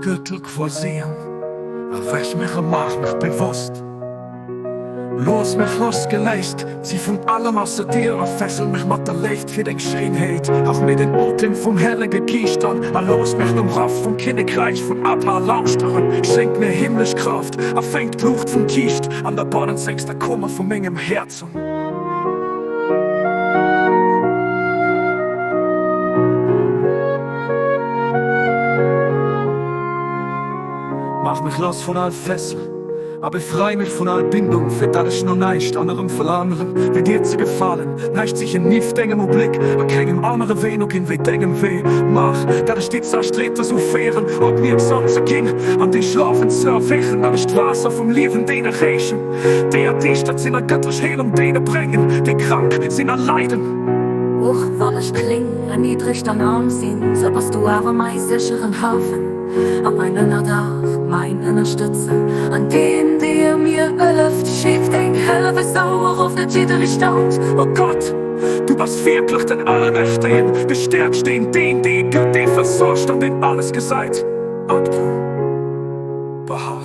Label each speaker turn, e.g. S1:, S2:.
S1: Göttlich Vorsehung, erwäch mich a mach mich bewusst. Looss mech losgeléist si vun allem ausser dir a fessel mech mat der Léift fir deng Schéinheet. Hauch mir den Otem vum hellege Geescht an a looss mech nom Raff vum Kinnekräich vun Abba lauschteren. Schenk mir himmlesch Kraaft a fänk d'Luucht vum Kiischt an der bannenzegster Kummer vu mengem Häerz un. Maach mech lass vun all Fessel a befrei mech vun all Bindung, fir dat ech no näischt anerem verlaangeren, wéi dir ze gefalen, näischt sichen nieft dengem Ubléck a kengem anere Wee noginn, wéi dengem Wee. Maach, dat ech déi Zerstreete sou féieren, opmierksam ze ginn an déi Schlafen ze erwächen, dat ech d'Waasser vum Liewen deene reechen, déi erdiischtert sinn a gëttlech Heelung deene bréngen, déi krank sinn a leiden.
S2: Och wann ech kléng, erniddregt an arm sinn, sou bass du awer mäi sécheren Hafen a mäin Ënnerdaach, mäin Ënnerstëtzer an deen, dee mir hëlleft. Schéck deng Hëllef esou erof, datt jidderee staunt.
S1: O Gott, du bass wierklech den Allmächtegen, de Stäerksten, deen, dee gëtt, dee versuergt an deen alles gesäit. Abdu Baha.